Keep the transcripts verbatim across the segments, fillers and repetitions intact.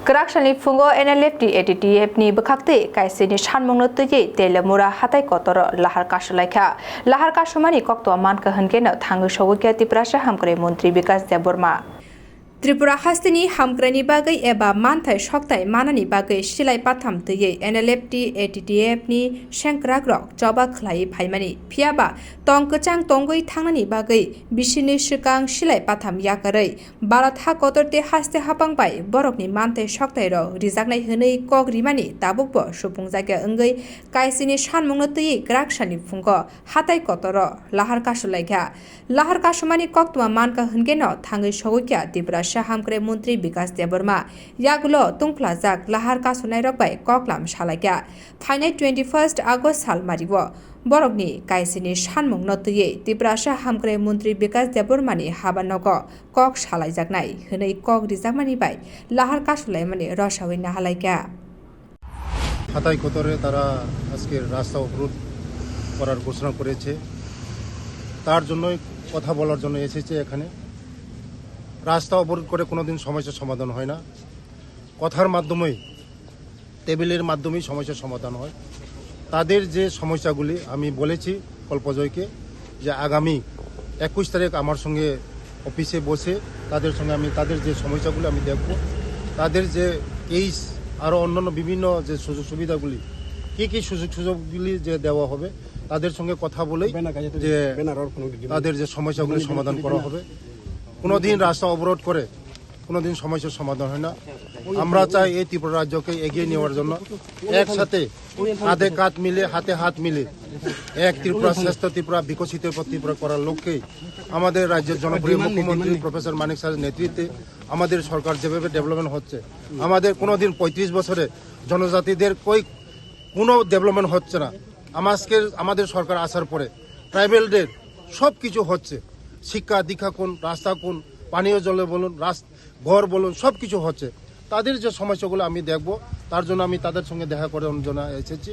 Kwrak salni phungo N L F T A T T F ni bwkhaktwi kaisini sanmungno twiwi Telemura hatai kotoro lahar kasulaikha. Lahar kasumani koktwma mankha hwnkhe no thangwi sogwikha Tiprasa hamkrai montri Bikas Debbarma. Tripura hasteni hamkraini bagwi eba manthai sokthai manani bagwi silai patham twiwi N L F T A T T F ni sengkrakrok choba khlaiwi phaimani. Phiyaba tong kwchang tongwi thangnani bagwi bisini swkang silai patham yakarwi Bharat ha kotor tei haste hapang bai borokni manthai sokthai rok rijaknai hwnwi kok rimani tabukbo supungjakya wngwi kaisini sanmungno twiwi kwrak salni phungo hatai kotoro lahar kasulaikha. Lahar kasumani koktwma mankha hwnkhe no thangwi sogwikha Tiprasa hamkrai montri Bikas Debbarma. Yagulo tungphlajak lahar kasunairok bai koklam salaikha. Phainai twenty first August salmario borokni kaisini sanmungno twiwi Tiprasa hamkrai montri Bikas Debbarmani habanogo kok salaijaknai hwnwi kok rijakmani bai lahar kasulaimani rosawi nahalaikha. হাতাই কোতরে তারা আজকে রাস্তা অবরোধ করার ঘোষণা করেছে। তার জন্যই কথা বলার জন্য এসেছে এখানে। রাস্তা অবরোধ করে কোনোদিন সমস্যার সমাধান হয় না, কথার মাধ্যমেই, টেবিলের মাধ্যমেই সমস্যার সমাধান হয়। তাদের যে সমস্যাগুলি আমি বলেছি কল্পজয়কে যে আগামী একুশ তারিখ আমার সঙ্গে অফিসে বসে তাদের সঙ্গে আমি তাদের যে সমস্যাগুলি আমি দেখব, তাদের যে কেস আরও অন্যান্য বিভিন্ন যে সুযোগ সুবিধাগুলি, কী কী সুযোগ সুযোগগুলি যে দেওয়া হবে, তাদের সঙ্গে কথা বলেই যে তাদের যে সমস্যাগুলি সমাধান করা হবে। কোনোদিন রাস্তা অবরোধ করে কোনোদিন সমস্যার সমাধান হয় না। আমরা চাই এই ত্রিপুরা রাজ্যকে এগিয়ে নেওয়ার জন্য একসাথে কাঁধে কাঁধ মিলে, হাতে হাত মিলে এক ত্রিপুরা, শ্রেষ্ঠ ত্রিপুরা, বিকশিত ত্রিপুরা করার লক্ষ্যেই আমাদের রাজ্যের জনপ্রিয় মুখ্যমন্ত্রী প্রফেসর মানিক সাহার নেতৃত্বে আমাদের সরকার যেভাবে ডেভেলপমেন্ট হচ্ছে, আমাদের কোনোদিন পঁয়ত্রিশ বছরে জনজাতিদের কই কোনো ডেভেলপমেন্ট হচ্ছে না। আম-, আজকের আমাদের সরকার আসার পরে ট্রাইবেলদের সব কিছু হচ্ছে, শিক্ষা দীক্ষা কোন, রাস্তা কোন, পানীয় জলে বলুন, রাস-, ঘর বলুন, সব কিছু হচ্ছে। তাদের যে সমস্যাগুলো আমি দেখব, তার জন্য আমি তাদের সঙ্গে দেখা করার জন্য এসেছি।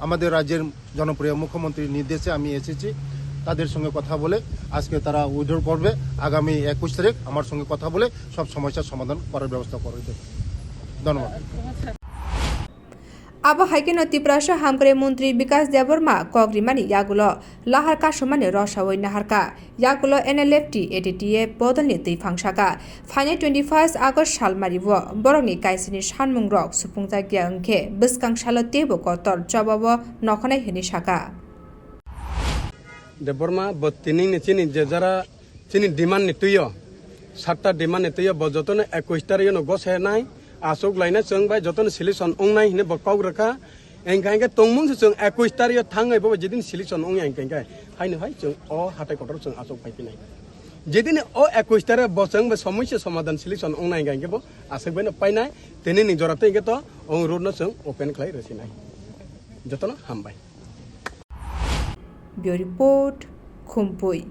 আমাদের রাজ্যের জনপ্রিয় মুখ্যমন্ত্রীর নির্দেশে আমি এসেছি, তাদের সঙ্গে কথা বলে আজকে তারা উইথড্র করবে। আগামী একুশ তারিখ আমার সঙ্গে কথা বলে সব সমস্যার সমাধান করার ব্যবস্থা করে দেবে। ধন্যবাদ। Abo hai kheno Tiprasa hamkrai montri Bikas Debbarma kok rimani yagulo lahar kasumani rosawi naharkha. Yagulo N L F T A T T F bodolni twi phangsakha. Phainai twenty first August salmario borokni kaisini sanmungrok supungjak ya wngkhe bwskang salo teibo kotor chobao nokhanai hwnwi sakha. Debbarma bo tinini chini je jara chini demand ni twiyo, satta demand ni twiyo bo jotono ekush tarikh no gose nai, aswk laina chwng bai jotono solution wngnai hwnwi bo kok rwkha. Engkha engkhe tongmung se chwng ekush tarikh o thangwi bo jedin solution wngya engkha engkhe haino hai chwng o hatai kotor chwng aswk pai phinai. Jedin o ekush tarikh bo chwng bai somosya somadhan solution wngnai engkha engkhe bo aswk bai no painai, tini ni jora tei engkhe to o road no chwng open khlai rwsinai. Jotono hambai. Bureau Report, Khumpui.